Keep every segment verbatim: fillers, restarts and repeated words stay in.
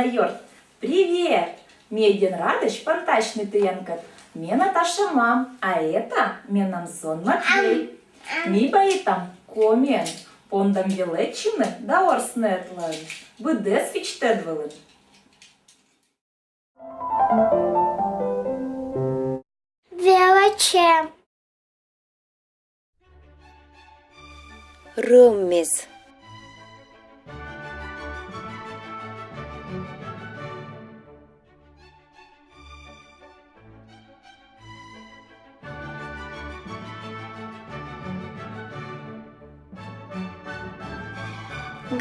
Ёрт, привет! Ме Эденрадысь пантасьны тіянкӧд. Ме Наташа мам, а это менам зон Матвей. Ми баитам комиӧн, пондам велӧдчыны да ворсны ӧтлаын. Быдӧс видзӧдӧй вылын. Велӧдчӧм. Рӧммез.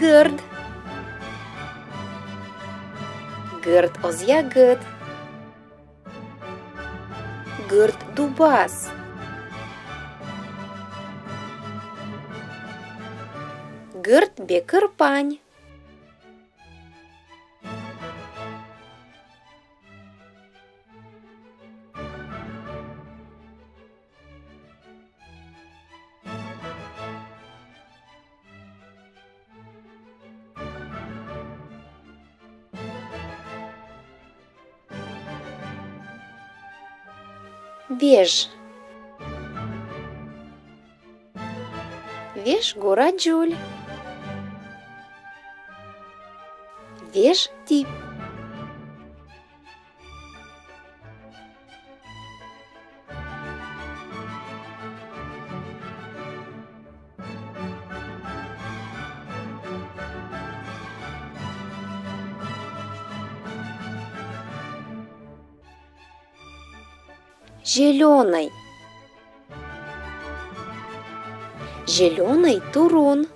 Гӧрд. Гӧрд оз ягӧд. Гӧрд дубас. Гӧрд бекӧр пань. Веж. Веж гора дзоль. Веж тип. Зелёнӧй. Зелёнӧй турун.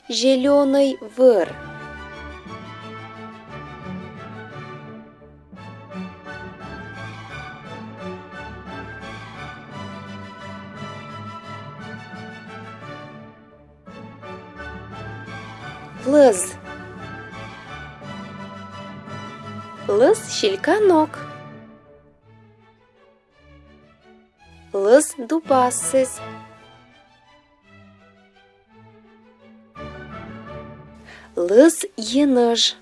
Зелёнӧй вӧр. Лӧз. Лӧз сильканок. Лӧз дубасыс. Лӧз енэж.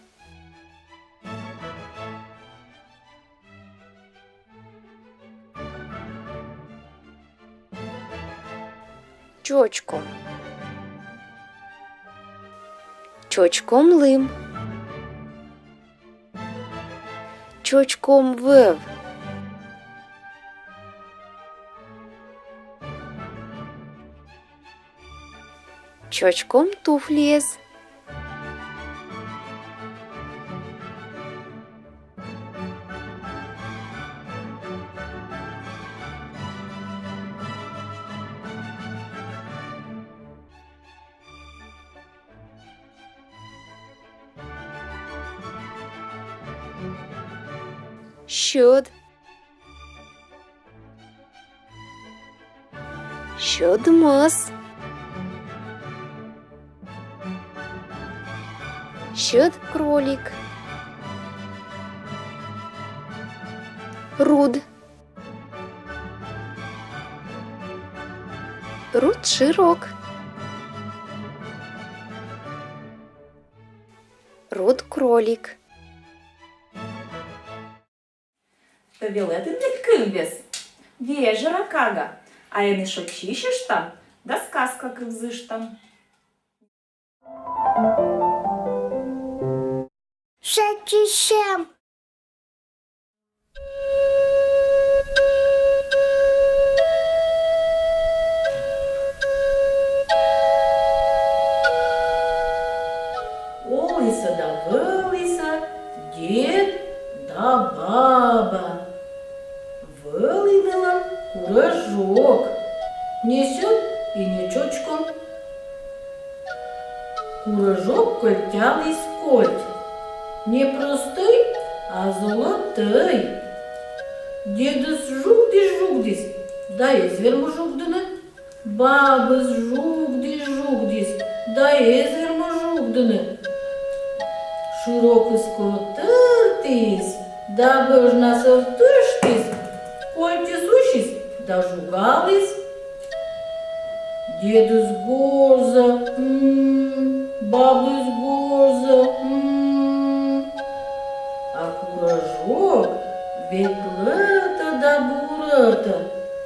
Чочком. Чочком лым. Чочком вӧв. Чочком туфлиез. Сьӧд. Сьӧд мӧс. Сьӧд кролик. Руд. Руд широк. Руд кролик. Тэ велӧдін мед кывбез? Вежӧра кага. А ӧні шойччыштам да сказка кывзыштам. Шойччыштам. Олісӧ да вӧлісӧ дед да баба. Вӧлі нылӧн курӧжок. Не сьӧд и не чочком. Курӧжок кольталіс кольт. Не простӧй, а золотӧй. Дедыс жугдіс-жугдіс да эз вермы жугдыны. Бабыс жугдіс-жугдіс да эз вермы жугдыны. Шырокыс котӧртіс да бӧжнас ӧвтыштіс, кольтыс усис да жугаліс. Дедыс горзӧ: «М-м, Бабыс горзӧ, м. А куражӧ ветлӧ-ӧ да бурӧ-ӧ.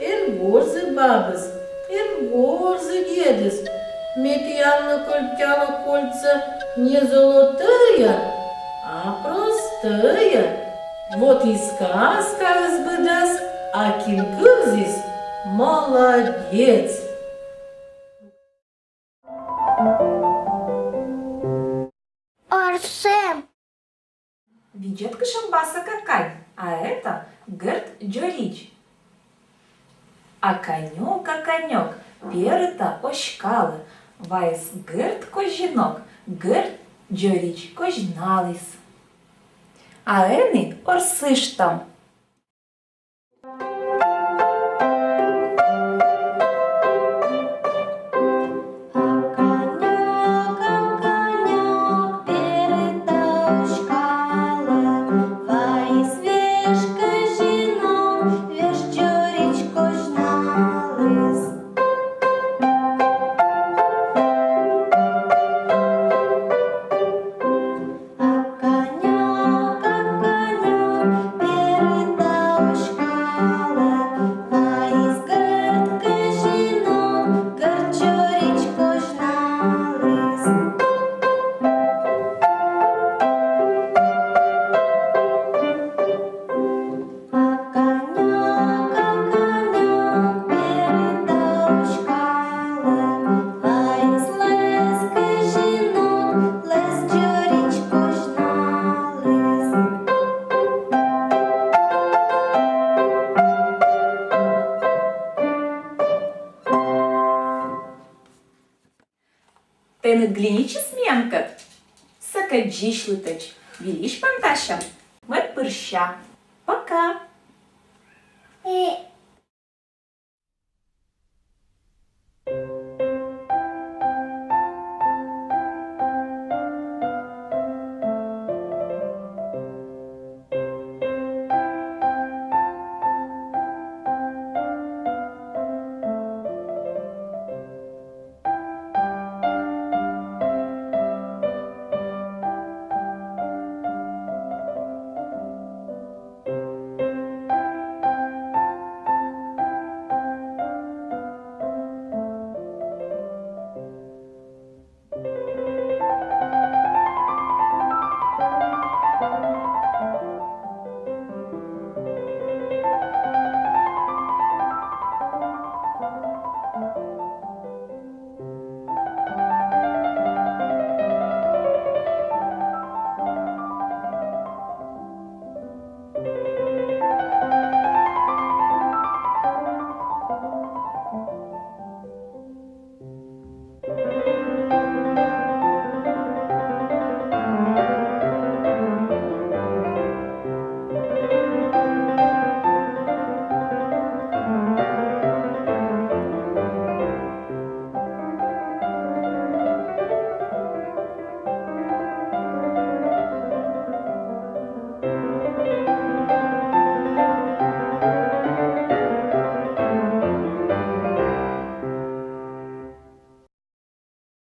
Эн горзы, бабыс, эн горзы, дедыс. Ме тіянлы кольччалі кольцӧ не золотӧйӧ, а простӧйӧ. Вот и сказкаыс збыльдас, а кин кывзіс, молодец. Орсем. Видзӧд, кутшӧм баса какань, а это гӧрд дзоридз. Аканьок, аканьок, перыта оскалӧ, вайис гӧрд козинок гӧрд дзоридз козьналіс. А ӧні орсыштам. Аканьок, аканьок, перыта оскалӧ, вайис веж козинок веж дзоридз козьналіс. Аканьок, аканьок, перыта оскалӧ, вайис гӧрд козинок гӧрд дзоридз козьналіс. Аканьок, аканьок, перыта оскалӧ, вайис лӧз козинок лӧз дзоридз козьналіс. Тэныд глиничыс миянкӧд. Сэк дзысьлытӧдз, вильысь пантасям. Мед пырся. Пока!